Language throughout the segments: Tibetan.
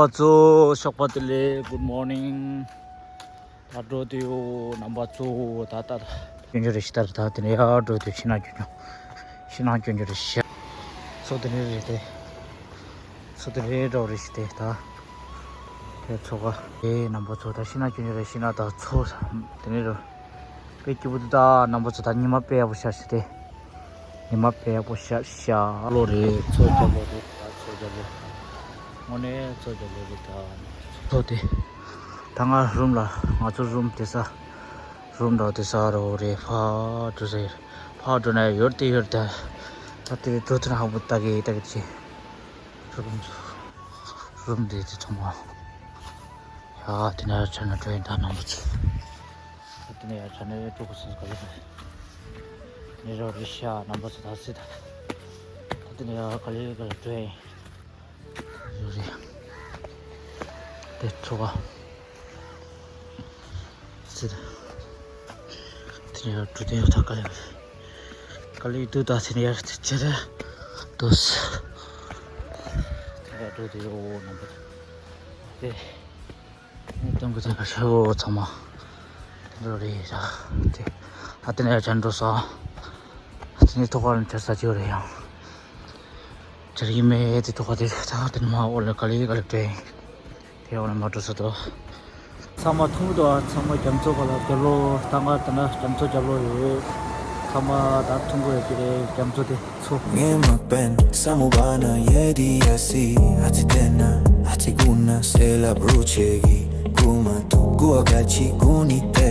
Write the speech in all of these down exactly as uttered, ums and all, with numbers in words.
པ་ཚོ་ཞོགས་པ་བདེ་ལེགས། Good morning། ད་འགྲོ་དུས་ཡོད་རྣམ་པ་ཚོ། ད་ལྟ་སྐྱོན་བརྗོད་རེ་ཞིག་ལྟར། ད་དེ་ནས་ཡར་འགྲོ་དུས་ཤིང་ནགས་སྐྱོན་བརྗོད། ཤིང་ནགས་སྐྱོན་བརྗོད་རེ་ཞིག་ཚོ་དེ་ནས་རེད་དེ། ཚོ་དེ་ནས་འགྲོ་རེ་ཞིག་དེ་ད། དེ་ཚོ་ག་དེ་རྣམ་པ་ཚོ་ད་ཤིང་ནགས་སྐྱོན་བརྗོད་རེ་ཞིག་ན་ད་ཚོ་དེ་ནས་རོ། དཔེ་སྐྱིད་པོ་འདུག་ད་རྣམ་པ་ཚོ། ད་ཉི་མ་དཔེ་ཡག་པོ་ཤར་ཤག་དེ། ཉི་མ་དཔེ་ཡག་པོ་ཤར་ཤག་ལོ་རེད། མཚོ་རྒྱབ་ལོ་རེད། ད་མཚོ་རྒྱབ་ལོ། དངོས་གནས་མཚོ་རྒྱབ་ལོ་རེད་ད། མཚོ་དེ། ད་ང་རུམ་ལ། ང་ཚོ་རུམ་དེ་ས། རུམ་འདྲ་དེ་ས་རོ་རེད། ཕར་འགྲོ་ས་ཡོད། ཕར་འགྲོ་ན་ཡོད་དེ་ཡོད་ད། ད་དེ་འགྲོ་དུས་ན་ཧ་པོ་ལྟ་གི་ལྟ་གི་བྱེད། རུམ་ཚོ། རུམ་དེ་དེ་ཚང་མ། ཡ་དེ་ནས་ཆ་ན་འགྲོ་ཡིན་ད་རྣམ་པ་ཚོ། ད་དེ་ནས་ཡར་ཆ་ནས་འགྲོ་དགོས་སོང་ག་ལེ་ག་ལེ། ནས་རོ་རེད་ཤག་རྣམ་པ་ཚོ་ད་སྲིད་ད། ད་དེ་ནས་ཡར་ག་ལེ་ག་ལེ་འགྲོ་ཡིན། རོ་རེད། དེ་ཚོ་ག་སྲིད་ད། དེ་ནས་ཡར་འགྲོ་དེ་ཡར་ད་ག་ལེ་ག་ལེ་འདུག་ད་དེ་ནས་ཡར་དེ་ཆེ་རེད་འདུག་སྲིད། དེ་ནས་ཡར་འགྲོ་དེ་ཡོད་རྣམ་པ་ཚོ། དེ། གཏོང་གི་ཐད་ཀར་ཤོག་ཚང་མ། དེ་འདྲ་རེད་ཤག་དེ། ཨ་དེ་ནས་ཡར་ཆ་འགྲོ་ས། ཨ་དེ་ནས་ཐོག་ཁར་ཆ་ས་ཅིག་རེད་ཡང་། ཆ་རྒྱུས་མེད་དེ་ཐོག་ཁ་དེ་ད་དེ་ནས་མར་འོག་ལ་ག་ལེ་ག་ལེ་འགྲོ་ཡིན། དེ་འོག་ལ་མར་འགྲོ་ས་དོ། ཚང་མ་འཐུང་གི་འདུག་ཨ་ཚང་མ་རྒྱ་མཚོ་ག་ལ་རྒྱབ་ལོགས། ད་ང་ད་ན་རྒྱ་མཚོ་རྒྱབ་ལོགས་ཡོད། ཚང་མ་ད་འཐུང་གི་ཡོད་ཀྱི་རེད་རྒྱ་མཚོ་དེ། ཚོ། ངས་མ་པན་ས་མུ་བ་ན་ཡེ་དི་ཡ་སི་ཨ་ཙི་ཏེ་ན་ཨ་ཙི་གུ་ན་སེ་ལ་བྲུ་ཆེ་གི་གུ་མ་ཏུ་གུ་ཨ་ག་ཅི་གུ་ནི་ཏེ་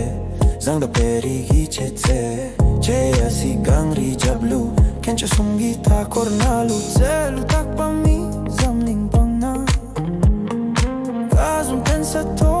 ཟང་ད་པེ་རི་གི་ཆེ་ཚེ་ཆེ་ཡ་སི་གང་རི་ཇབ་ལུ་ཁན་ཆ་སུང་གི་ཐ་ཁོར་ན་ལུ་ཚེ་ལུ་ཐག་པ་མི་ཟམ་ནིང་པང་ན་ག་ཟུམ་ཏན་ས་ཐོ།